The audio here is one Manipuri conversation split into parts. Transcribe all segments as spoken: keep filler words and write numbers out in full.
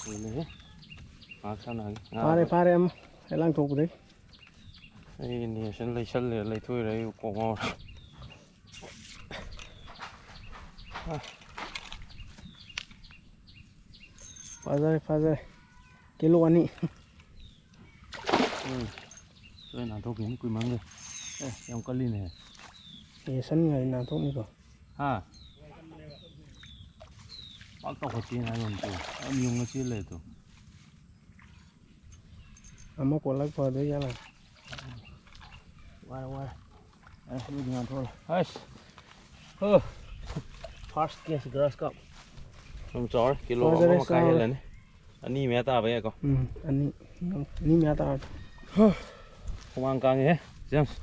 ꯂꯣꯏꯔꯦꯍꯦ꯫ ꯉꯥꯏꯍꯥꯛ ꯁꯥꯟꯅꯒꯦ꯫ ꯉꯥ ꯐꯥꯔꯦ, ꯐꯥꯔꯦ ꯑꯃ꯫ ꯍꯦꯛ ꯂꯥꯡꯊꯣꯛꯄꯗꯒꯤ꯫ ꯑꯩ ꯅꯦꯁꯟ ꯂꯩꯁꯜꯂꯦ, ꯂꯩꯊꯣꯛꯏꯔꯦ, ꯑꯩ ꯀꯣꯛ ꯉꯥꯎꯔꯦ꯫ ꯐꯥꯖꯔꯦ, ꯐꯥꯖꯔꯦ꯫ ꯀꯤꯂꯣ ꯑꯅꯤ꯫ ꯎꯝ꯫ ꯂꯣꯏ ꯅꯥꯟꯊꯣꯛꯈꯤꯅꯤ ꯀꯨꯏꯃꯟꯈ꯭ꯔꯦ꯫ ꯑꯦ, ꯌꯥꯝ ꯀꯜꯂꯤꯅꯦ꯫ ꯅꯦꯁꯟ ꯉꯥꯏ ꯅꯥꯟꯊꯣꯛꯅꯤꯀꯣ꯫ ꯍꯥ? ꯄꯥꯛ ꯇꯧꯈꯠꯇꯦꯅ ꯍꯥꯏꯕ ꯑꯃ ꯇꯧ꯫ ꯌꯥꯝ ꯌꯨꯡꯉ ꯆꯦꯜ ꯂꯩ ꯑꯗꯣ꯫ ꯑꯃ ꯀꯣꯠꯂꯛ ꯐꯗꯣꯏ ꯖꯥꯠꯂꯥ? ꯋꯥꯔꯦ, ꯋꯥꯔꯦ꯫ ꯑꯦ, ꯃꯤꯗꯤ ꯉꯥꯟꯊꯣꯛꯑꯔꯣꯏ꯫ ꯑꯁ꯫ ꯍꯣ꯫ First catch grass carp꯫ ꯁꯨꯝ ꯆꯥꯎꯔꯦ꯫ ꯀꯤꯂꯣ ꯐꯖꯔꯦ, ꯑꯃ ꯃꯈꯥꯏ ꯆꯥꯎꯔꯦ꯫ ꯍꯦꯜꯂꯅꯤ꯫ ꯑꯅꯤ ꯃꯌꯥ ꯇꯥꯕ ꯌꯥꯏꯀꯣ꯫ ꯎꯝ, ꯑꯅꯤ, ꯑꯅꯤ ꯃꯌꯥ ꯇꯥꯔꯗꯤ꯫ ꯍꯨꯃꯥꯡ ꯀꯥꯡꯉꯦꯍꯦ, James.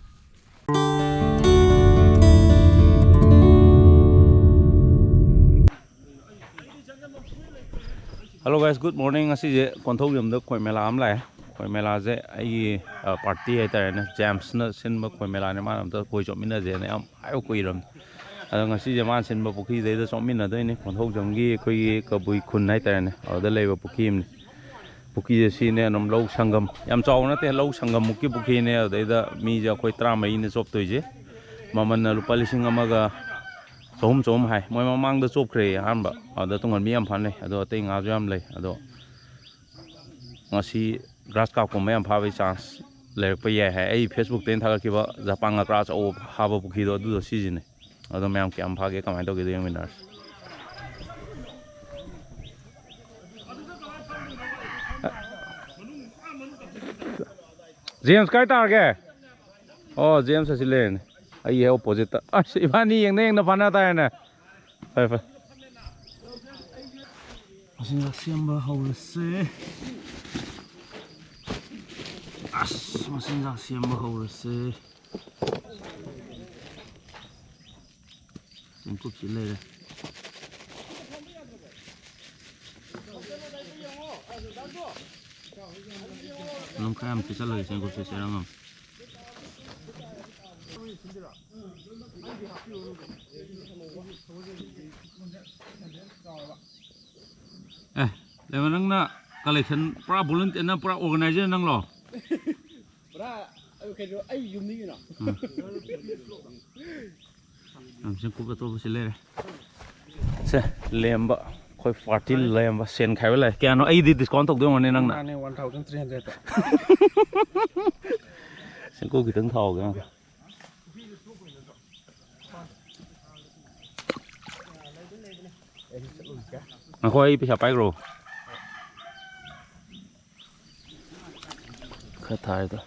Hello guys, good morning. ꯉꯁꯤꯁꯦ ꯀꯣꯟꯊꯧꯖꯝꯗ ꯈꯣꯏ ꯃꯦꯂꯥ ꯑꯃ ꯂꯥꯛꯑꯦ꯫ ꯈꯣꯏ ꯃꯦꯂꯥꯁꯦ ꯑꯩꯒꯤ, ꯑ, party ꯍꯥꯏꯇꯥꯔꯦꯅꯦ, ꯖꯦꯝꯁꯅ ꯁꯤꯟꯕ ꯈꯣꯏ ꯃꯦꯂꯥꯅꯦ꯫ ꯃꯥꯅ ꯑꯝꯇ ꯈꯣꯏ ꯆꯣꯞꯃꯤꯟꯅꯁꯦꯅ ꯌꯥꯝ ꯍꯥꯏꯕ ꯀꯨꯏꯔꯕꯅꯤ꯫ ꯑꯗꯣ ꯉꯁꯤꯁꯦ ꯃꯥꯅ ꯁꯤꯟꯕ ꯄꯨꯈ꯭ꯔꯤꯗꯩꯗ ꯆꯣꯞꯃꯤꯟꯅꯗꯣꯏꯅꯤ꯫ ꯀꯣꯟꯊꯧꯖꯝꯒꯤ ꯑꯩꯈꯣꯏꯒꯤ ꯀꯕꯨꯏ ꯈꯨꯟ ꯍꯥꯏꯇꯥꯔꯦꯅꯦ, ꯑꯗꯨꯗ ꯂꯩꯕ ꯄꯨꯈ꯭ꯔꯤ ꯑꯃꯅꯤ꯫ ꯄꯨꯈ꯭ꯔꯤꯁꯦ ꯁꯤꯅꯦ ꯑꯗꯨꯝ ꯂꯧ ꯁꯪꯒꯝ, ꯌꯥꯝ ꯆꯥꯎꯕ ꯅꯠꯇꯦ, ꯂꯧ ꯁꯪꯒꯝꯃꯨꯛꯀꯤ ꯄꯨꯈ꯭ꯔꯤꯅꯦ꯫ ꯑꯗꯨꯗꯩꯗ ꯃꯤꯁꯦ ꯑꯩꯈꯣꯏ ꯇꯔꯥꯃꯔꯤꯅ ꯆꯣꯞꯇꯣꯏꯁꯦ꯫ ꯃꯃꯜꯅ ꯂꯨꯄꯥ ꯂꯤꯁꯤꯡ ꯑꯃꯒ ꯆꯍꯨꯝ ꯆꯍꯨꯝ ꯍꯥꯏ꯫ ꯃꯣꯏ ꯃꯃꯥꯡꯗ ꯆꯣꯞꯈ꯭ꯔꯦ ꯑꯍꯥꯟꯕ꯫ ꯑꯗꯨꯗ ꯇꯨꯡꯍꯟꯕꯤ ꯌꯥꯝ ꯐꯅꯩ꯫ ꯑꯗꯣ ꯑꯇꯩ ꯉꯥꯁꯨ ꯌꯥꯝ ꯂꯩ꯫ ꯑꯗꯣ ꯉꯁꯤ grass carp ꯀꯨꯝꯕ ꯌꯥꯝ ꯐꯥꯕꯒꯤ chance ꯂꯩꯔꯛꯄ ꯌꯥꯏ ꯍꯥꯏ꯫ ꯑꯩ Facebook ꯇꯩꯅ ꯊꯥꯒꯠꯈꯤꯕ ꯖꯄꯥꯟ ꯉꯀ꯭ꯔꯥ ꯑꯆꯧꯕ ꯐꯥꯕ ꯄꯨꯈ꯭ꯔꯤꯗꯣ ꯑꯗꯨꯗꯣ ꯁꯤꯁꯤꯅꯦ꯫ ꯑꯗꯣ ꯃꯌꯥꯝ ꯀꯌꯥꯝ ꯐꯥꯒꯦ ꯀꯃꯥꯏꯅ ꯇꯧꯒꯦꯗꯣ ꯌꯦꯡꯃꯤꯟꯅꯔꯁꯤ꯫ ꯖꯦꯝꯁ ꯀꯥꯏ ꯇꯥꯔꯒꯦ? ꯑꯣ, ꯖꯦꯝꯁ ꯑꯁꯤ ꯂꯩꯔꯦꯅꯦ꯫ ꯑꯩꯒꯤ ꯍꯦꯛ oppositeꯇ꯫ ꯑꯁ, ꯏꯕꯥꯅꯤ ꯌꯦꯡꯅ ꯌꯦꯡꯅ ꯐꯥꯅ ꯇꯥꯔꯦꯅꯦ꯫ ꯐꯔꯦ, ꯐꯔꯦ꯫ ꯃꯆꯤꯟꯖꯥꯛ ꯁꯦꯝꯕ ꯍꯧꯔꯁꯦ꯫ ꯑꯁ, ꯃꯆꯤꯟꯖꯥꯛ ꯁꯦꯝꯕ ꯍꯧꯔꯁꯦ꯫ ꯆꯦꯡꯀꯨꯞꯁꯤ ꯂꯩꯔꯦ꯫ ꯑꯗꯨꯝ ꯈꯔ ꯌꯥꯝ ꯄꯤꯁꯜꯂꯒꯦ, ꯆꯦꯡꯀꯨꯞꯁꯦ ꯆꯦꯔꯪ ꯑꯃ꯫ ꯑꯦ, ꯂꯩꯃ, ꯅꯪꯅ collection ꯄꯨꯔꯥ volunteer, ꯅꯪ ꯄꯨꯔꯥ organizer ꯅꯪꯂꯣ? ꯄꯨꯔꯥ ꯑꯩ ꯀꯩꯅꯣ, ꯑꯩ ꯌꯨꯝꯅꯤ ꯀꯩꯅꯣ꯫ ꯎꯝ꯫ ꯌꯥꯝ ꯆꯤꯡꯀꯨꯞ ꯑꯇꯣꯞꯄꯁꯤ ꯂꯩꯔꯦ꯫ ꯁꯦ, ꯂꯦꯝꯕ꯫ ꯑꯩꯈꯣꯏ party ꯂꯦꯝꯕ꯫ ꯁꯦꯟ ꯈꯥꯏꯕ ꯂꯥꯛꯑꯦ꯫ ꯀꯌꯥꯅꯣ? ꯑꯩꯗꯤ discount ꯇꯧꯗꯣꯏ ꯑꯣꯏꯔꯝꯒꯅꯤ ꯅꯪꯅ꯫ ꯃꯥꯅꯦ, one thousand three hundred꯫ ꯆꯤꯡꯀꯨꯞ ꯈꯤꯇꯪ ꯊꯥꯎꯒꯦ꯫ ꯉꯥꯏꯈꯣ, ꯑꯩ ꯄꯩꯁꯥ ꯄꯥꯏꯈ꯭ꯔꯣ꯫ ꯈꯔ ꯊꯥꯔꯦꯗ꯫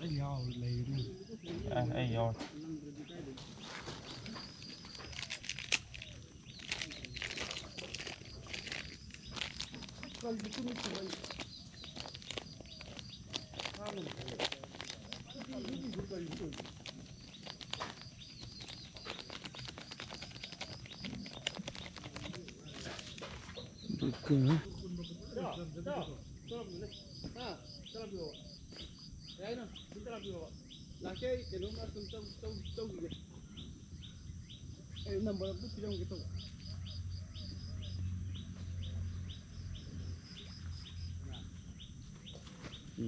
ꯑꯩ ꯌꯥꯎꯔꯦ꯫ ꯂꯥꯛꯀꯦ, ꯑꯩ ꯀꯩꯅꯣꯝ ꯑꯗꯨꯝ ꯇꯧ-, ꯇꯧ-, ꯇꯧꯈꯤꯒꯦ꯫ ꯑꯩ number ꯑꯝꯇ ꯄꯤꯔꯝꯒꯦ ꯇꯧꯕ꯫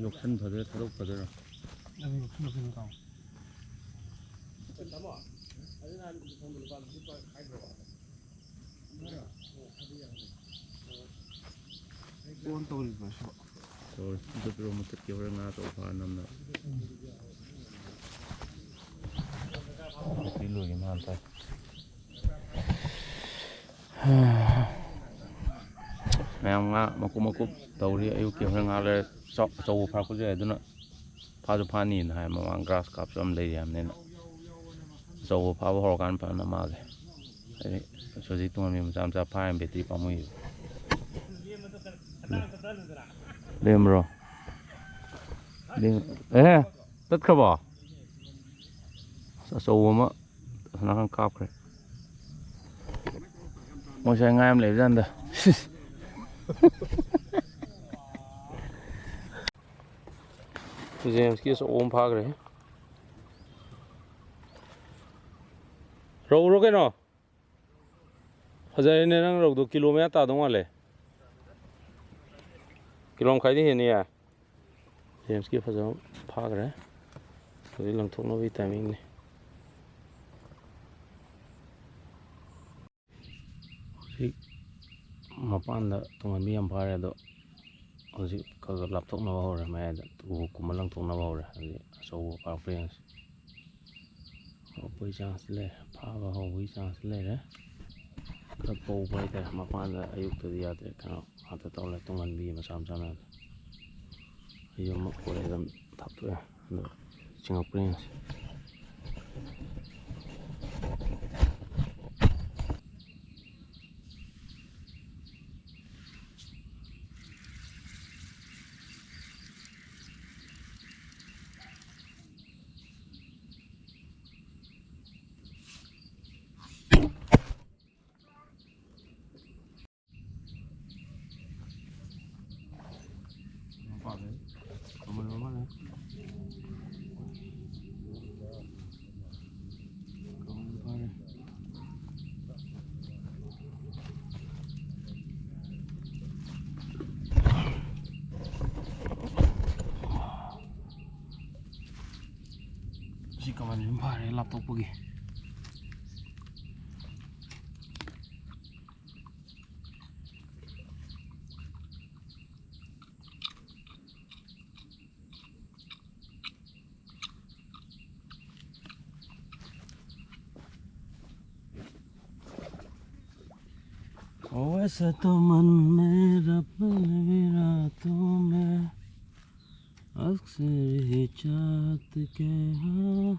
ꯌꯣꯛꯁꯟ ꯐꯗꯣꯏꯔꯥ, ꯊꯥꯗꯣꯛ ꯐꯗꯣꯏꯔꯥ? ꯅꯪ ꯌꯣꯛꯁꯟ ꯐꯗꯣꯏꯅꯤ ꯀꯥꯎ꯫ ꯇꯥꯃꯣ, ꯑꯗꯨ ꯅꯍꯥꯟ ꯐꯣꯟꯗꯣ ꯂꯨꯄꯥ ꯂꯤꯁꯤꯡ ꯍꯥꯏꯗ꯭ꯔꯣ? ꯐꯣꯟ ꯇꯧꯔꯤꯕ꯭ꯔꯣ ꯁꯤꯕꯣ? ꯇꯧꯔꯤ꯫ ꯑꯗꯨ ꯄꯤꯔꯣ, ꯃꯊꯛꯀꯤ ꯍꯣꯔꯦꯟ ꯉꯥ ꯑꯆꯧꯕ ꯐꯥꯅꯕꯅ꯫ ꯕꯦꯇ꯭ꯔꯤ ꯂꯣꯏꯒꯤ ꯃꯥꯟ ꯇꯥꯏ꯫ ꯃꯌꯥꯝ ꯉꯥ ꯃꯀꯨꯞ ꯃꯀꯨꯞ ꯇꯧꯔꯤ꯫ ꯑꯌꯨꯛꯀꯤ ꯍꯣꯔꯦꯟ ꯉꯥ ꯂꯩꯔ ꯆꯥꯎ-, ꯑꯆꯧꯕ ꯐꯥꯔꯛꯄꯁꯨ ꯌꯥꯏ꯫ ꯑꯗꯨꯅ ꯐꯥꯁꯨ ꯐꯥꯅꯤꯅ ꯍꯥꯏ꯫ ꯃꯃꯥꯡ grass carp ꯁꯨ ꯌꯥꯝ ꯂꯩꯔꯤ ꯍꯥꯏꯕꯅꯤꯅ꯫ ꯑꯆꯧꯕ ꯐꯥꯕ ꯍꯧꯔꯀꯥꯟꯗ ꯐꯖꯅ ꯃꯥꯜꯂꯦ꯫ ꯍꯥꯏꯗꯤ ꯁꯣꯖꯤ ꯇꯣꯉꯥꯟꯕꯤ ꯃꯆꯥ ꯃꯆꯥ ꯐꯥ ꯌꯥꯝ ꯕꯦꯇ꯭ꯔꯤ ꯄꯥꯝꯃꯨꯏ꯫ ꯂꯦꯝꯕ꯭ꯔꯣ? ꯂꯦꯝ-, ꯑꯦ, ꯇꯠꯈ꯭ꯔꯕꯣ? ꯑꯁ, ꯑꯆꯧꯕ ꯑꯃ ꯅꯍꯥꯟ ꯀꯥꯞꯈ꯭ꯔꯦ꯫ ꯃꯣꯏ ꯁ꯭ꯋꯥꯏ ꯉꯥ ꯌꯥꯝ ꯂꯩꯕꯖꯥꯠꯅꯤꯗ꯫ ꯖꯦꯝꯁꯀꯤ ꯑꯆꯧꯕ ꯑꯃ ꯐꯥꯈ꯭ꯔꯦ꯫ ꯔꯧꯔꯣ ꯀꯩꯅꯣ? ꯐꯖꯔꯦꯅꯦ ꯅꯪ ꯔꯧꯗꯣ, ꯀꯤꯂꯣ ꯃꯌꯥ ꯇꯥꯗꯧ ꯃꯥꯜꯂꯦ꯫ ꯀꯤꯂꯣ ꯃꯈꯥꯏꯗꯤ ꯍꯦꯟꯅꯤꯌꯦ꯫ ꯖꯦꯝꯁꯀꯤ ꯐꯖꯕ ꯐꯥꯈ꯭ꯔꯦ꯫ ꯍꯧꯖꯤꯛ ꯂꯪꯊꯣꯛꯅꯕꯒꯤ ꯇꯥꯏꯃꯤꯡꯅꯤ꯫ ꯍꯧꯖꯤꯛ ꯃꯄꯥꯟꯗ ꯇꯨꯡꯍꯟꯕꯤ ꯌꯥꯝ ꯐꯥꯔꯦ, ꯑꯗꯣ ꯍꯧꯖꯤꯛ ꯈꯔ ꯈꯔ ꯂꯥꯞꯊꯣꯛꯅꯕ ꯍꯧꯔꯦ, ꯃꯌꯥꯏꯗ ꯎ ꯀꯨꯝꯕ ꯂꯪꯊꯣꯛꯅꯕ ꯍꯧꯔꯦ꯫ ꯍꯧꯖꯤꯛ ꯑꯆꯧꯕ ꯐꯥꯔꯛꯄ ꯌꯦꯡꯁꯤ꯫ ꯍꯥꯞꯄꯒꯤ ꯆꯥꯟꯁ ꯂꯩꯔꯦ, ꯐꯥꯕ ꯍꯧꯕꯒꯤ ꯆꯥꯟꯁ ꯂꯩꯔꯦ꯫ ꯈꯔ ꯄꯧꯕ ꯍꯥꯏꯇꯥꯔꯦ, ꯃꯄꯥꯟꯗ ꯑꯌꯨꯛꯇꯗꯤ ꯌꯥꯗ꯭ꯔꯦ, ꯀꯩꯅꯣ ꯉꯥꯛꯇ ꯇꯧ ꯂꯩꯔꯦ, ꯇꯨꯡꯍꯟꯕꯤ ꯃꯆꯥ ꯃꯆꯥ ꯃꯌꯥꯝꯗꯣ꯫ ꯑꯩꯁꯨ ꯑꯃꯨꯛ ꯍꯣꯔꯦꯟ ꯑꯗꯨꯝ ꯊꯥꯞꯇꯣꯛꯑꯦ, ꯑꯗꯣ ꯆꯤꯡꯉꯛꯄ꯭ꯔꯥ ꯌꯦꯡꯁꯤ꯫ ꯁꯤ ꯀꯃꯟ ꯑꯗꯨꯝ ꯐꯔꯦ ꯂꯥꯞꯊꯣꯛꯄꯒꯤ꯫ ओ ऐसा तो मन मेरा पल भी रातों में अक्सर ही चाहत के हाँ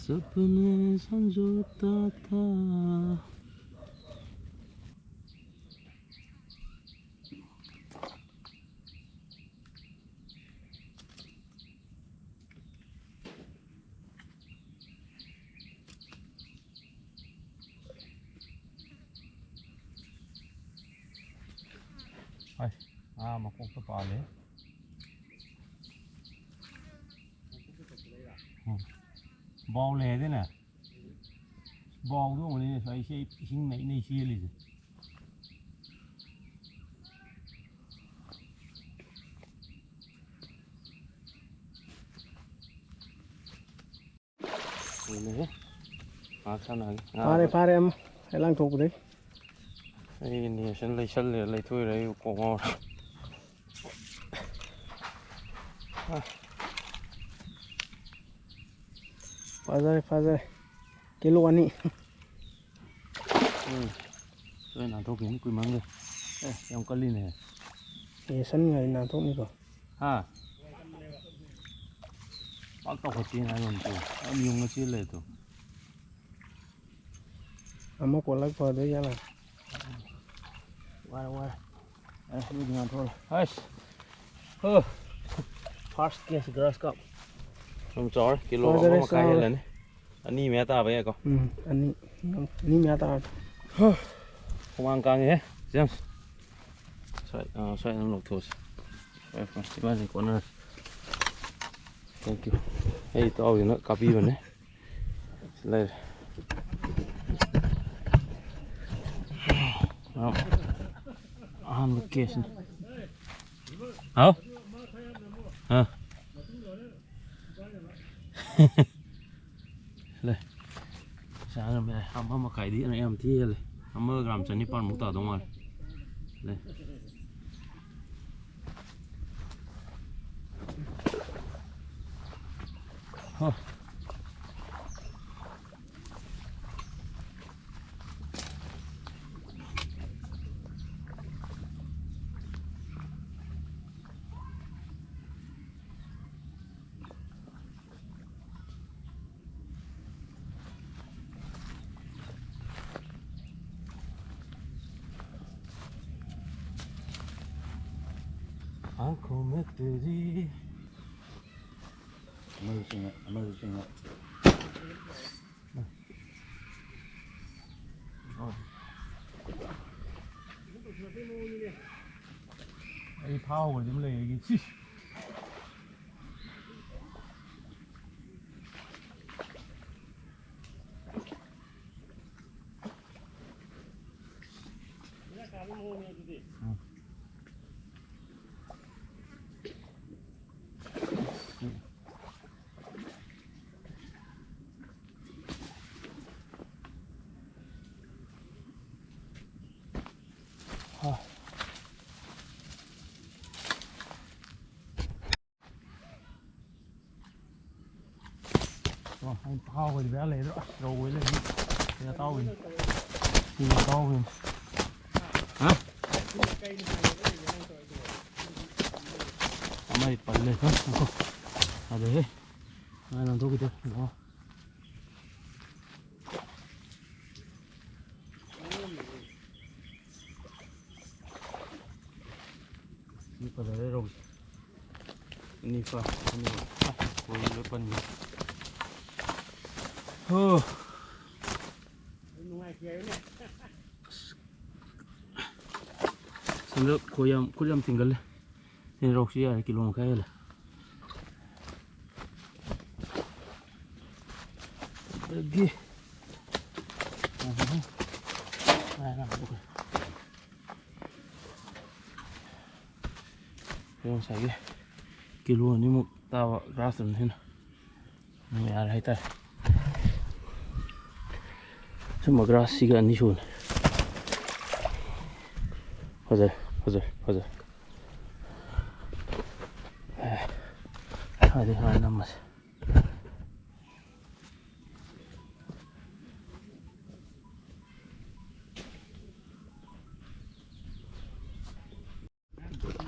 सपने संजोता था। ꯑꯩ ꯉꯥ ꯃꯀꯣꯛꯇ ꯄꯥꯜꯂꯦ꯫ ꯕꯥꯎ ꯂꯩ ꯍꯥꯏꯗꯅ? ꯕꯥꯎꯗꯣ ꯑꯣꯏꯔꯝꯒꯅꯤꯅꯦ ꯁ꯭ꯋꯥꯏ ꯏꯁꯩ ꯏꯁꯤꯡ ꯅꯩ ꯅꯩ ꯆꯦꯜꯂꯤꯁꯦ꯫ ꯎꯅꯦ꯫ ꯉꯥꯏꯍꯥꯛ ꯁꯥꯟꯅꯒꯦ꯫ ꯉꯥ ꯐꯥꯔꯦ, ꯐꯥꯔꯦ ꯑꯃ꯫ ꯑꯩ ꯂꯥꯡꯊꯣꯛꯄꯗꯩ꯫ ꯑꯩ ꯅꯦꯁꯟ ꯂꯩꯁꯜꯂꯦ, ꯂꯩꯊꯣꯛꯏꯔꯦ, ꯑꯩ ꯀꯣꯛ ꯉꯥꯎꯔꯦ꯫ ꯑ꯫ ꯐꯥꯖꯔꯦ, ꯐꯥꯖꯔꯦ꯫ ꯀꯤꯂꯣ ꯑꯅꯤ꯫ ꯎꯝ꯫ ꯂꯣꯏ ꯅꯥꯟꯊꯣꯛꯈꯤꯅꯤ ꯀꯨꯏꯃꯟꯈ꯭ꯔꯦ꯫ ꯑꯦ, ꯌꯥꯝ ꯀꯜꯂꯤꯅꯦ꯫ ꯅꯦꯁꯟ ꯉꯥꯏ ꯅꯥꯟꯊꯣꯛꯅꯤꯀꯣ꯫ ꯍꯥ? ꯄꯥꯛ ꯆꯥꯎꯈꯠꯇꯦꯅ ꯍꯥꯏꯕ ꯑꯝꯇ꯫ ꯌꯥꯝ ꯌꯨꯡꯉ ꯆꯦꯜ ꯂꯩ ꯑꯗꯣ꯫ ꯑꯃ ꯀꯣꯜꯂꯛ ꯐꯗꯣꯏ ꯖꯥꯠꯂꯥ? ꯋꯥꯔꯦ, ꯋꯥꯔꯦ꯫ ꯑꯁ, ꯃꯤꯗꯤ ꯉꯥꯟꯊꯣꯛꯑꯔꯣꯏ꯫ ꯑꯁ꯫ ꯍꯣ꯫ First catch, grass carp꯫ ꯁꯨꯝ ꯆꯥꯎꯔꯦ, ꯀꯤꯂꯣ ꯐꯖꯔꯦ, ꯑꯃ ꯃꯈꯥꯏ ꯆꯥꯎꯔꯦ꯫ ꯍꯦꯜꯂꯅꯤ꯫ ꯑꯅꯤ ꯃꯌꯥ ꯇꯥꯕ ꯌꯥꯏꯀꯣ? ꯎꯝ, ꯑꯅꯤ, ꯑꯅꯤ ꯃꯌꯥ ꯇꯥꯔꯗꯤ꯫ ꯍꯨꯃꯥꯡ ꯀꯥꯡꯉꯦꯍꯦ, ꯖꯦꯝꯁ꯫ ꯁ꯭ꯋꯥꯏ, ꯑꯥ, ꯁ꯭ꯋꯥꯏ ꯑꯗꯨꯝ ꯂꯧꯊꯣꯛꯑꯁꯤ꯫ ꯁ꯭ꯋꯥꯏ ꯐꯥꯔꯁ ꯏꯕꯥꯅꯤ ꯀꯣꯟꯅꯔꯁꯤ꯫ Thank you꯫ ꯑꯩ ꯏꯇꯥꯎꯁꯤꯅ ꯀꯥꯞꯄꯤꯕꯅꯦ꯫ ꯁꯤ ꯂꯩꯔꯦ꯫ ꯑꯥ, ꯑꯍꯥꯟꯕ catchꯅꯤ꯫ ꯍꯥꯎ? ꯑꯥ꯫ ꯂꯩ꯫ ꯄꯩꯁꯥ ꯌꯥꯝ ꯌꯥꯏ꯫ ꯑꯃ ꯃꯈꯥꯏꯗꯤ ꯌꯥꯝ ꯊꯤ ꯍꯦꯜꯂꯦ꯫ ꯑꯃꯒ ꯒ꯭ꯔꯥꯝ ꯆꯅꯤꯄꯥꯟꯃꯨꯛ ꯇꯥꯗꯧ ꯃꯥꯜꯂꯦ꯫ ꯂꯩ꯫ ꯍꯣ꯫ ꯑꯃꯁꯨ ꯆꯤꯡꯉꯦ, ꯑꯃꯁꯨ ꯆꯤꯡꯉꯦ꯫ ꯑꯩ ꯐꯥꯍꯧꯕꯗꯤ ꯑꯃ ꯂꯩ ꯑꯩꯒꯤ꯫ ꯁꯤꯁ꯫ ꯑꯩ ꯇꯥꯎꯕꯗꯤ ꯕꯦꯔꯥ ꯂꯩꯗ꯭ꯔꯣ? ꯑꯁ, ꯔꯧ ꯑꯣꯏ ꯂꯩꯔꯝꯃꯤ꯫ ꯁꯤꯗ ꯇꯥꯎꯕꯤꯅꯤ꯫ ꯁꯤꯗ ꯇꯥꯎꯕꯤꯅꯤ꯫ ꯍꯥ? ꯑꯃꯗꯤ ꯄꯜꯂꯦ꯫ ꯉꯥꯏꯈꯣ꯫ ꯑꯗꯨ ꯍꯦ꯫ ꯉꯥ ꯅꯥꯟꯊꯣꯛꯈꯤꯗꯣꯔꯦ꯫ ꯂꯥꯛꯑꯣ꯫ ꯁꯤ ꯐꯖꯔꯦ ꯔꯧꯁꯦ꯫ ꯑꯅꯤ ꯐꯥ-, ꯑꯅꯤ ꯐꯥ-, ꯈꯣꯏ ꯂꯣꯏ ꯄꯟꯈ꯭ꯔꯦ꯫ ꯍꯣ꯫ ꯑꯁ, ꯍꯟꯗꯛ ꯈꯣꯏ ꯌꯥꯝ, ꯈꯨꯠ ꯌꯥꯝ ꯊꯤꯡꯒꯜꯂꯦ꯫ ꯁꯤ ꯔꯧꯁꯤ ꯌꯥꯔꯦ, ꯀꯤꯂꯣ ꯃꯈꯥꯏ ꯍꯦꯜꯂꯦ꯫ ꯑꯗꯒꯤ ꯉꯁꯥꯏꯒꯤ ꯀꯤꯂꯣ ꯑꯅꯤꯃꯨꯛ ꯇꯥꯕ ꯒ꯭ꯔꯥꯁꯇꯨꯅ ꯍꯦꯟꯅ ꯌꯥꯔꯦ ꯍꯥꯏꯇꯥꯔꯦ꯫ ꯁꯨꯝꯕ ꯒ꯭ꯔꯥꯁꯁꯤꯒ ꯑꯅꯤ ꯁꯨꯕꯅꯦ꯫ ꯐꯖꯔꯦ, ꯐꯖꯔꯦ, ꯐꯖꯔꯦ꯫ ꯑꯦ, ꯍꯥꯏꯗꯤ ꯁꯨꯃꯥꯏꯅ ꯅꯝꯃꯁꯦ꯫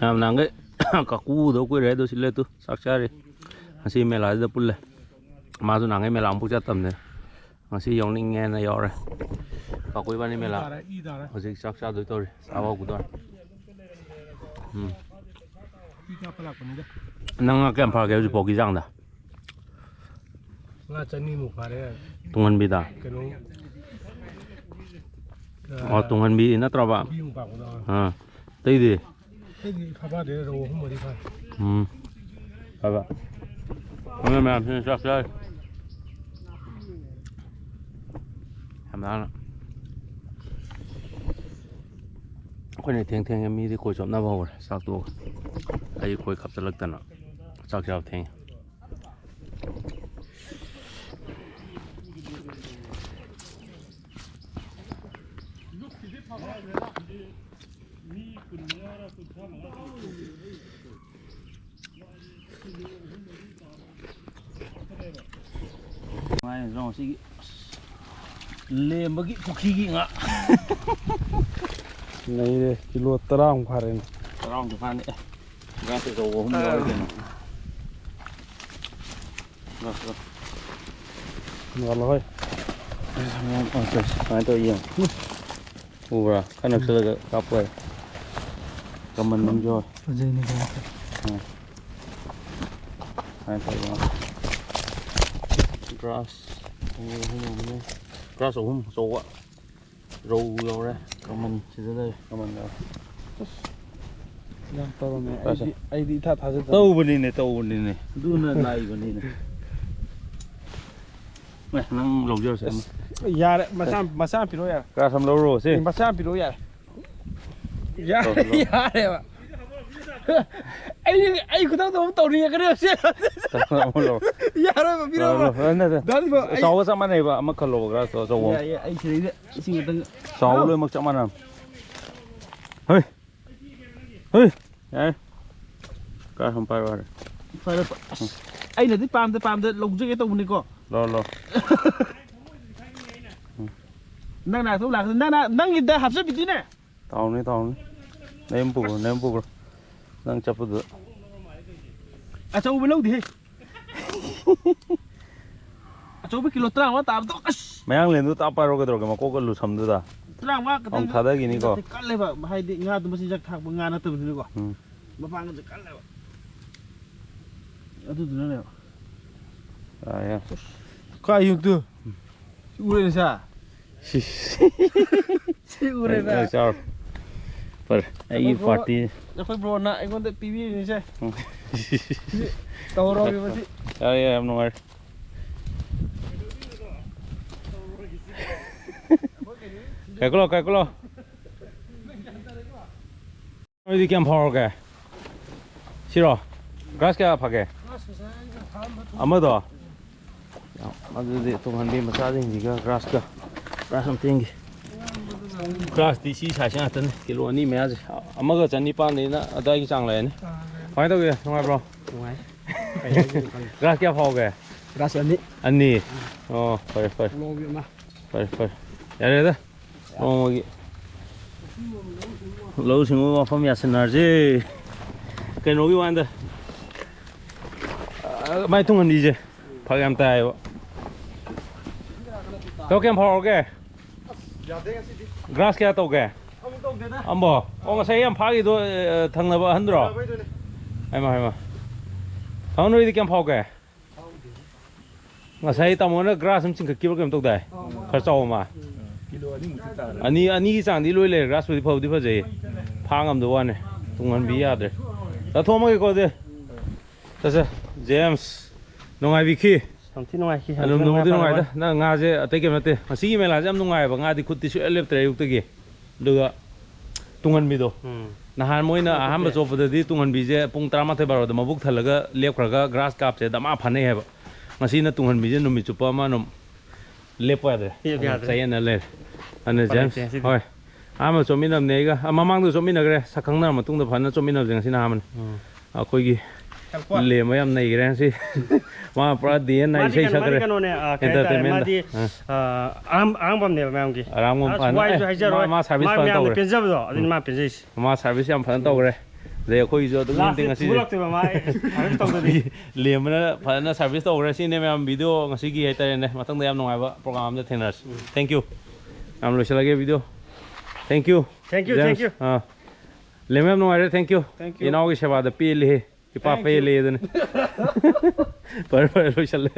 ꯌꯥꯝ ꯅꯍꯥꯟꯈꯩ ꯀꯥꯀꯨ ꯎꯗꯕ ꯀꯨꯏꯔꯦ, ꯑꯗꯣ ꯁꯤ ꯂꯩ ꯇꯨ ꯆꯥꯛ ꯆꯥꯔꯤ꯫ ꯉꯁꯤ ꯃꯦꯂꯥꯁꯤꯗ ꯄꯨꯜꯂꯦ꯫ ꯃꯥꯁꯨ ꯅꯍꯥꯟꯈꯩ ꯃꯦꯂꯥ ꯑꯃꯨꯛ ꯆꯠꯇꯕꯅꯦ꯫ ꯉꯁꯤ ꯌꯥꯎꯅꯤꯡꯉꯦꯅ ꯌꯥꯎꯔꯦ꯫ ꯀꯥꯀꯨ ꯏꯕꯥꯅꯤ ꯃꯦꯂꯥ꯫ ꯏ ꯇꯥꯔꯦ, ꯏ ꯇꯥꯔꯦ꯫ ꯍꯧꯖꯤꯛ ꯆꯥꯛ ꯆꯥꯗꯣꯏ ꯇꯧꯔꯤ꯫ ꯆꯥꯕ ꯍꯧꯒꯗꯧꯔꯦ꯫ ꯎꯝ꯫ ꯏ ꯀꯥꯞꯄ ꯂꯥꯛꯄꯅꯤꯗ꯫ ꯅꯪ ꯉꯥ ꯀꯌꯥꯝ ꯐꯥꯔꯒꯦ ꯍꯧꯖꯤꯛꯐꯥꯎꯒꯤ ꯆꯥꯡꯗ? ꯉꯥ ꯆꯅꯤꯃꯨꯛ ꯐꯥꯔꯦ꯫ ꯇꯨꯡꯍꯟꯕꯤꯗ? ꯀꯩꯅꯣ, ꯑꯣ, ꯇꯨꯡꯍꯟꯕꯤ ꯅꯠꯇ꯭ꯔꯕ? ꯄꯨꯈ꯭ꯔꯤꯃꯨꯛ ꯄꯥꯛꯄꯗꯣ꯫ ꯑꯥ꯫ ꯑꯇꯩꯗꯤ? ꯑꯩꯗꯤ ꯐꯥꯐꯥꯗꯦ, ꯔꯧ ꯑꯍꯨꯝ ꯃꯔꯤ ꯐꯥꯔꯦ꯫ ꯎꯝ꯫ ꯐꯕ꯫ ꯃꯣꯏ ꯃꯌꯥꯝꯁꯤꯅ ꯆꯥꯛ ꯆꯥꯔꯤ꯫ ꯌꯥꯝ ꯂꯥꯡꯅ꯫ ꯑꯩꯈꯣꯏꯅ ꯊꯦꯡ ꯊꯦꯡꯉꯦ, ꯃꯤꯗꯤ ꯈꯣꯏ ꯆꯣꯞꯅꯕ ꯍꯧꯔꯦ ꯆꯥꯛ ꯇꯣꯛꯑꯒ꯫ ꯑꯩ ꯈꯣꯏ ꯀꯥꯞꯆꯜꯂꯛꯇꯅ ꯆꯥꯛ ꯆꯥꯕ ꯊꯦꯡꯉꯦ꯫ ꯍꯥꯏꯅ ꯁꯤꯒꯤ ꯂꯦꯝꯕꯒꯤ ꯄꯨꯈ꯭ꯔꯤꯒꯤ ꯉꯥ꯫ ꯂꯩꯔꯦ, ꯀꯤꯂꯣ ꯇꯔꯥꯃꯨꯛ ꯐꯥꯔꯦꯅꯦ꯫ ꯇꯔꯥꯃꯨꯛ ꯐꯥꯅꯤ꯫ ꯑꯦ, ꯉꯥꯁꯦ ꯑꯆꯧꯕ ꯑꯍꯨꯝ ꯌꯥꯎꯔꯦ ꯀꯩꯅꯣ꯫ ꯂꯥꯛ, ꯂꯥꯛ꯫ ꯉꯥꯜꯂꯣ ꯍꯣꯏ꯫ ꯁꯨꯃꯥꯏꯅ ꯇꯧꯔ ꯌꯦꯡꯉꯣ꯫ ꯎꯕ꯭ꯔꯥ? ꯈꯔ ꯅꯛꯁꯜꯂꯒ ꯀꯥꯞꯄ ꯌꯥꯏ꯫ ꯀꯃꯟ ꯑꯃꯁꯨ ꯌꯥꯎꯔꯦ꯫ ꯐꯖꯩꯅꯦ ꯀꯩꯅꯣ꯫ ꯎꯝ꯫ ꯁꯨꯃꯥꯏꯅ ꯇꯧꯔꯒ ꯒ꯭ꯔꯥꯁ ꯑꯅꯤ ꯑꯍꯨꯝ ꯑꯃꯅꯦ꯫ ꯒ꯭ꯔꯥꯁ ꯑꯍꯨꯝ ꯑꯆꯧꯕ꯫ ꯔꯧ ꯌꯥꯎꯔꯦ꯫ ꯀꯃꯟ ꯁꯤꯗ ꯂꯩꯔꯦ꯫ ꯀꯃꯟ ꯌꯥꯎꯔꯦ꯫ ꯌꯥꯝ ꯇꯧꯔꯝꯃꯦ꯫ ꯄꯥꯁꯦ꯫ ꯑꯩꯗꯤ, ꯑꯩꯗꯤ ꯏꯊꯥ ꯊꯥꯖꯗꯕ꯫ ꯇꯧꯕꯅꯤꯅꯦ, ꯇꯧꯕꯅꯤꯅꯦ꯫ ꯑꯗꯨꯅ ꯂꯥꯛꯏꯕꯅꯤꯅꯦ꯫ ꯑꯦ, ꯅꯪ ꯂꯧꯖꯔꯁꯦ ꯑꯃ꯫ ꯑꯁ, ꯌꯥꯔꯦ, ꯃꯆꯥ, ꯃꯆꯥ ꯑꯃ ꯄꯤꯔꯛꯑꯣ ꯌꯥꯔꯦ꯫ ꯒ꯭ꯔꯥꯁ ꯑꯃ ꯂꯧꯔꯣ ꯁꯦ꯫ ꯑꯦ, ꯃꯆꯥ ꯑꯃ ꯄꯤꯔꯛꯑꯣ ꯌꯥꯔꯦ꯫ ꯌꯥꯔꯦ, ꯂꯧꯔꯣ, ꯂꯧꯔꯣ꯫ ꯌꯥꯔꯦꯕ꯫ ꯑꯩ, ꯑꯩ ꯈꯨꯗꯛꯇ ꯑꯃꯨꯛ ꯇꯧꯅꯤꯡꯉꯛꯀꯅꯦꯕ ꯁꯦ꯫ ꯑꯃꯨꯛ ꯂꯧꯔꯣ꯫ ꯌꯥꯔꯣꯏꯕ, ꯄꯤꯔꯛꯑꯣꯕ꯫ ꯂꯧꯔꯣ, ꯂꯧꯔꯣ꯫ ꯅꯠꯇꯦ, ꯅꯠꯇꯦ꯫ ꯗꯥꯗꯤꯕꯣ, ꯑꯩ ꯆꯥꯎꯕ ꯆꯞ ꯃꯥꯟꯅꯩꯕ, ꯑꯃ ꯈꯜꯂꯣꯕ, ꯒ꯭ꯔꯥꯁꯇꯣ ꯑꯆꯧꯕ ꯑꯃ꯫ ꯌꯥꯏ, ꯌꯥꯏ, ꯑꯩ ꯁꯤꯗꯩꯗ ꯏꯁꯤꯡ ꯈꯛꯇꯪ꯫ ꯆꯥꯎꯕ ꯂꯣꯏꯅꯃꯛ ꯆꯞ ꯃꯥꯟꯅꯕꯅꯤ꯫ ꯍꯣꯏ꯫ ꯍꯣꯏ꯫ ꯌꯥꯔꯦ꯫ ꯀꯥ ꯁꯨꯝ ꯄꯥꯏꯔꯣ ꯌꯥꯔꯦ꯫ ꯐꯔꯦ, ꯐꯔꯦ꯫ ꯑꯁ, ꯑꯩꯅꯗꯤ ꯄꯥꯝꯗ ꯄꯥꯝꯗ ꯂꯧꯖꯒꯦ ꯇꯧꯕꯅꯤꯀꯣ꯫ ꯂꯧ, ꯂꯧ꯫ ꯅꯪ ꯅꯥꯛꯇ ꯂꯥꯛꯀꯅꯤ꯫ ꯅꯪ, ꯅꯪ, ꯅꯪꯒꯤꯗ ꯍꯥꯞꯆꯟꯕꯤꯗꯣꯏꯅꯦ꯫ ꯇꯥꯎꯅꯤ, ꯇꯥꯎꯅꯤ꯫ ꯅꯌꯨꯝ ꯄꯨꯈ꯭ꯔꯣ, ꯅꯌꯨꯝ ꯄꯨꯈ꯭ꯔꯣ꯫ ꯅꯪ ꯆꯠꯄꯗꯨꯗ꯫ ꯑꯆꯧꯕ ꯂꯧꯗꯦꯍꯦ꯫ ꯑꯆꯧꯕ ꯀꯤꯂꯣ ꯇꯔꯥꯃꯉꯥ ꯇꯥꯕꯗꯣ, ꯑꯁ! ꯃꯌꯥꯡꯂꯦꯟꯗꯨ ꯇꯥꯞ ꯄꯥꯏꯔꯣ ꯀꯩꯗꯧꯔꯒꯦ, ꯃꯀꯣꯛꯀ ꯂꯨꯁꯝꯗꯨꯗ꯫ ꯇꯔꯥꯃꯉꯥ ꯈꯛꯇꯪ ꯑꯃꯨꯛ ꯊꯥꯗꯈꯤꯅꯤꯀꯣ꯫ ꯀꯜꯂꯦꯕ, ꯍꯥꯏꯗꯤ ꯉꯥꯗꯣ ꯃꯆꯤꯟꯖꯥꯛ ꯊꯥꯛꯄ ꯉꯥ ꯅꯠꯇꯕꯅꯤꯅꯀꯣ꯫ ꯎꯝ꯫ ꯃꯄꯥꯡꯒꯜꯁꯦ ꯀꯜꯂꯦꯕ꯫ ꯑꯗꯨꯗꯨꯅꯅꯦꯕ꯫ ꯌꯥꯔꯦ, ꯌꯥꯔꯦ꯫ ꯀꯥꯏ ꯌꯨꯝꯗꯨ? ꯁꯤ ꯎꯔꯦꯅꯦ ꯁꯥ꯫ ꯁꯤꯁ꯫ ꯁꯤ ꯎꯔꯦꯅ꯫ ꯑꯩ ꯆꯥꯔꯣ꯫ ꯐꯔꯦ, ꯑꯩꯒꯤ ꯑꯩꯈꯣꯏ ꯕ꯭ꯔꯣ-, party꯫ ꯑꯩꯈꯣꯏ ꯕ꯭ꯔꯣꯅ ꯑꯩꯉꯣꯟꯗ ꯄꯤꯕꯤꯔꯤꯁꯦ꯫ ꯎꯝ꯫ ꯁꯤ ꯇꯧꯔꯣ ꯃꯁꯤ꯫ ꯌꯥꯔꯦ, ꯌꯥꯔꯦ, ꯌꯥꯝ ꯅꯨꯡꯉꯥꯏꯔꯦ꯫ ꯀꯥꯏꯀꯨꯂꯣ, ꯀꯥꯏꯀꯨꯂꯣ꯫ ꯅꯣꯏꯗꯤ ꯀꯌꯥꯝ ꯐꯥꯎꯔꯒꯦ? ꯁꯤꯔꯣ? ꯒ꯭ꯔꯥꯁ ꯀꯌꯥ ꯐꯥꯒꯦ? ꯑꯃꯗꯣ? ꯑꯗꯨꯗꯤ ꯇꯨꯡꯍꯟꯕꯤ ꯃꯆꯥꯁꯤꯡꯁꯤꯒ ꯒ꯭ꯔꯥꯁꯀ, ꯒ꯭ꯔꯥꯁ ꯑꯝꯇ ꯌꯦꯡꯒꯦ꯫ ꯒ꯭ꯔꯥꯁꯇꯤ ꯁꯤ size ꯉꯥꯛꯇꯅꯤ, ꯀꯤꯂꯣ ꯑꯅꯤ ꯃꯌꯥꯁꯦ꯫ ꯑꯃꯒ ꯆꯅꯤꯄꯥꯟꯗꯩꯅ ꯑꯗꯥꯏꯒꯤ ꯆꯥꯡ ꯂꯩꯔꯅꯤ꯫ ꯀꯃꯥꯏꯅ ꯇꯧꯒꯦ? ꯅꯨꯡꯉꯥꯏꯕ꯭ꯔꯣ? ꯅꯨꯡꯉꯥꯏ꯫ ꯒ꯭ꯔꯥꯁ ꯀꯌꯥ ꯐꯥꯎꯒꯦ? ꯒ꯭ꯔꯥꯁ ꯑꯅꯤ꯫ ꯑꯅꯤ꯫ ꯑꯣ, ꯐꯔꯦ, ꯐꯔꯦ꯫ ꯂꯣꯒꯤ ꯑꯃ꯫ ꯐꯔꯦ, ꯐꯔꯦ꯫ ꯌꯥꯔꯦꯗ꯫ ꯅꯣꯡꯃꯒꯤ ꯂꯧꯎ ꯁꯤꯡꯎꯕ ꯋꯥꯐꯝ ꯌꯥꯁꯟꯅꯔꯁꯤ꯫ ꯀꯩꯅꯣꯒꯤ ꯋꯥꯅꯤꯗ꯫ ꯑ, ꯃꯥꯏ ꯇꯨꯡꯍꯟꯕꯤꯁꯦ ꯐꯔꯛ ꯌꯥꯝ ꯇꯥꯏꯌꯦꯕ꯫ ꯇꯧ, ꯀꯌꯥꯝ ꯐꯥꯎꯔꯒꯦ? ꯌꯥꯗꯦ ꯉꯁꯤꯗꯤ꯫ ꯒ꯭ꯔꯥꯁ ꯀꯌꯥ ꯇꯧꯒꯦ? ꯑꯃꯨꯛ ꯇꯧꯗꯦꯗ꯫ ꯑꯝꯕꯣ? ꯑꯣ, ꯉꯁꯥꯏ ꯌꯥꯝ ꯐꯥꯈꯤꯗꯣ, ꯑ, ꯊꯪꯅꯕ ꯑꯍꯟꯗ꯭ꯔꯣ? ꯊꯪꯅꯕꯩꯗꯨꯅꯦ꯫ ꯍꯩꯃꯥ, ꯍꯩꯃꯥ꯫ ꯊꯪꯅꯕꯗꯤ ꯀꯌꯥꯝ ꯐꯥꯎꯒꯦ? ꯉꯁꯥꯏ ꯇꯥꯃꯣꯅ ꯒ꯭ꯔꯥꯁ ꯑꯃ ꯆꯤꯡꯈꯠꯈꯤꯕ꯭ꯔꯥ ꯀꯩꯅꯣꯝ ꯇꯧꯗꯥꯏ? ꯈꯔ ꯆꯥꯎꯕ ꯑꯃ꯫ ꯀꯤꯂꯣ ꯑꯅꯤꯃꯨꯛꯇꯤ ꯇꯥꯔꯦ꯫ ꯑꯅꯤ, ꯑꯅꯤꯒꯤ ꯆꯥꯡꯗꯤ ꯂꯣꯏ ꯂꯩꯔꯦ꯫ ꯒ꯭ꯔꯥꯁꯄꯨꯗꯤ ꯐꯕꯨꯗꯤ ꯐꯖꯩꯌꯦ꯫ ꯐꯥ ꯉꯝꯗꯕ ꯋꯥꯅꯦ꯫ ꯇꯨꯡꯍꯟꯕꯤ ꯌꯥꯗ꯭ꯔꯦ꯫ ꯆꯠꯊꯣꯛꯑꯝꯃꯒꯦꯀꯣ ꯑꯗꯨꯗꯤ꯫ ꯆꯠꯁꯦ꯫ ꯖꯦꯝꯁ, ꯅꯨꯡꯉꯥꯏꯕꯤꯈꯤ? ꯌꯥꯝ ꯊꯤ ꯅꯨꯡꯉꯥꯏꯈꯤ, ꯌꯥꯝ ꯑꯗꯨꯝ ꯊꯤ ꯅꯨꯡꯕꯨꯗꯤ ꯅꯨꯡꯉꯥꯏ, ꯅꯨꯡꯉꯥꯏꯗ꯫ ꯐꯔꯦ꯫ ꯅꯪ ꯉꯥꯁꯦ ꯑꯇꯩ ꯀꯩꯝ ꯅꯠꯇꯦ꯫ ꯉꯁꯤꯒꯤ ꯃꯦꯂꯥꯁꯦ ꯌꯥꯝ ꯅꯨꯡꯉꯥꯏꯕ꯫ ꯉꯥꯗꯤ ꯈꯨꯠꯇꯤ ꯁꯨꯡꯂꯦꯞ ꯂꯦꯞꯇ꯭ꯔꯦ ꯑꯌꯨꯛꯇꯒꯤ꯫ ꯑꯗꯨꯒ ꯇꯨꯡꯍꯟꯕꯤꯗꯣ꯫ ꯎꯝ꯫ ꯅꯍꯥꯟ ꯃꯣꯏꯅ ꯑꯍꯥꯟꯕ ꯆꯣꯞꯄꯗꯗꯤ ꯇꯨꯡꯍꯟꯕꯤꯁꯦ ꯄꯨꯡ ꯇꯔꯥꯃꯥꯊꯣꯏ ꯕꯥꯔꯣꯗ ꯃꯕꯨꯛ ꯊꯜꯂꯒ ꯂꯦꯞꯈ꯭ꯔꯒ ꯒ꯭ꯔꯥꯁ ꯀꯥꯞꯁꯦ ꯗꯃꯥ ꯐꯥꯅꯩ ꯍꯥꯏꯕ꯫ ꯉꯁꯤꯅ ꯇꯨꯡꯍꯟꯕꯤꯁꯦ ꯅꯨꯃꯤꯠ ꯆꯨꯞꯄ ꯑꯃ ꯑꯗꯨꯝ ꯂꯦꯞꯄ ꯌꯥꯗ꯭ꯔꯦ꯫ ꯂꯦꯞꯄ ꯑꯗꯨꯝ ꯌꯥꯗ꯭ꯔꯦ꯫ ꯆꯌꯦꯠꯅ ꯂꯩꯔꯦ꯫ ꯑꯗꯨꯅ ꯎꯄꯥꯏ ꯖꯦꯝꯁ, ꯂꯩꯇꯦ ꯉꯁꯤꯗꯤ꯫ ꯍꯣꯏ꯫ ꯑꯍꯥꯟꯕ ꯆꯣꯞꯃꯤꯟꯅꯕꯅꯦ ꯑꯩꯒ꯫ ꯑ, ꯃꯃꯥꯡꯗ ꯆꯣꯞꯃꯤꯟꯅꯈ꯭ꯔꯦ꯫ ꯁꯛ ꯈꯪꯅꯔ ꯃꯇꯨꯡꯗ ꯐꯖꯅ ꯆꯣꯞꯃꯤꯟꯅꯕꯁꯦ ꯉꯁꯤꯅ ꯑꯍꯥꯟꯕꯅꯤ꯫ ꯎꯝ꯫ ꯑꯩꯈꯣꯏꯒꯤ ꯂꯦꯝꯕ ꯌꯥꯝ ꯅꯩꯈ꯭ꯔꯦ ꯉꯁꯤ꯫ ꯃꯥ ꯄꯨꯔꯥ ꯗꯤ ꯑꯦꯟ ꯅꯥꯏ ꯃꯥꯗꯤ ꯏꯁꯩ ꯀꯩꯅꯣ, ꯃꯥꯗꯤ ꯁꯛꯈ꯭ꯔꯦ꯫ ꯀꯩꯅꯣꯅꯦ, ꯑ, ꯀꯩ ꯍꯥꯏꯇꯥꯔꯦ, entertainment ꯗ꯫ ꯃꯥꯗꯤ, ꯑ꯫ ꯑ, ꯑꯔꯥꯝ-, ꯑꯔꯥꯝꯕꯝꯅꯦꯕ ꯃꯌꯥꯝꯒꯤ꯫ ꯑꯔꯥꯝꯕꯝ ꯑꯁ, ꯐꯖꯅ, ꯋꯥꯏꯁꯨ ꯑꯦ, ꯍꯥꯏꯖꯔꯣꯏ꯫ ꯃꯥ, ꯃꯥ service ꯃꯥ ꯐꯖꯅ ꯃꯌꯥꯝꯅ ꯇꯧꯈ꯭ꯔꯦ꯫ ꯄꯦꯟꯖꯕꯗꯣ, ꯑꯗꯨꯅꯤ ꯎꯝ꯫ ꯃꯥ ꯄꯦꯟꯖꯩꯁꯦ꯫ ꯃꯥ service ꯌꯥꯝ ꯐꯖꯅ ꯇꯧꯈ꯭ꯔꯦ꯫ ꯑꯗꯩ ꯑꯩꯈꯣꯏꯒꯤꯁꯨ ꯑꯗꯨꯛꯀꯤ ꯃꯇꯤꯛ ꯂꯥꯁꯇ ꯉꯁꯤꯗꯤ ꯐꯨꯒꯠꯂꯛꯇꯣꯏꯕ ꯃꯥ, ꯑꯩ service ꯇꯧꯗ꯭ꯔꯗꯤ꯫ ꯑꯩꯈꯣꯏꯒꯤ ꯂꯦꯝꯕꯅ ꯐꯖꯅ service ꯇꯧꯈ꯭ꯔꯦ꯫ ꯁꯤꯅꯦ ꯃꯌꯥꯝ video ꯉꯁꯤꯒꯤ ꯍꯥꯏꯇꯥꯔꯦꯅꯦ꯫ ꯃꯊꯪꯗ ꯌꯥꯝ ꯅꯨꯡꯉꯥꯏꯕ program ꯑꯃꯗ ꯊꯦꯡꯅꯔꯁꯤ꯫ ꯎꯝ꯫ Thank you꯫ ꯌꯥꯝ ꯂꯣꯏꯁꯤꯜꯂꯒꯦ video꯫ Thank you꯫ Thank you, James꯫ Thank you꯫ ꯑꯥ꯫ ꯂꯦꯝꯕ ꯌꯥꯝ ꯅꯨꯡꯉꯥꯏꯔꯦ꯫ Thank you꯫ Thank you꯫ ꯏꯅꯥꯎꯒꯤ ꯁꯦꯕꯥꯗ ꯄꯦꯜꯂꯤꯍꯦ꯫ ꯏꯄꯥ Thank you꯫ ꯄꯦꯜꯂꯤ ꯑꯗꯨꯅꯤ꯫ ꯐꯔꯦ, ꯐꯔꯦ, ꯂꯣꯏꯁꯜꯂꯦ꯫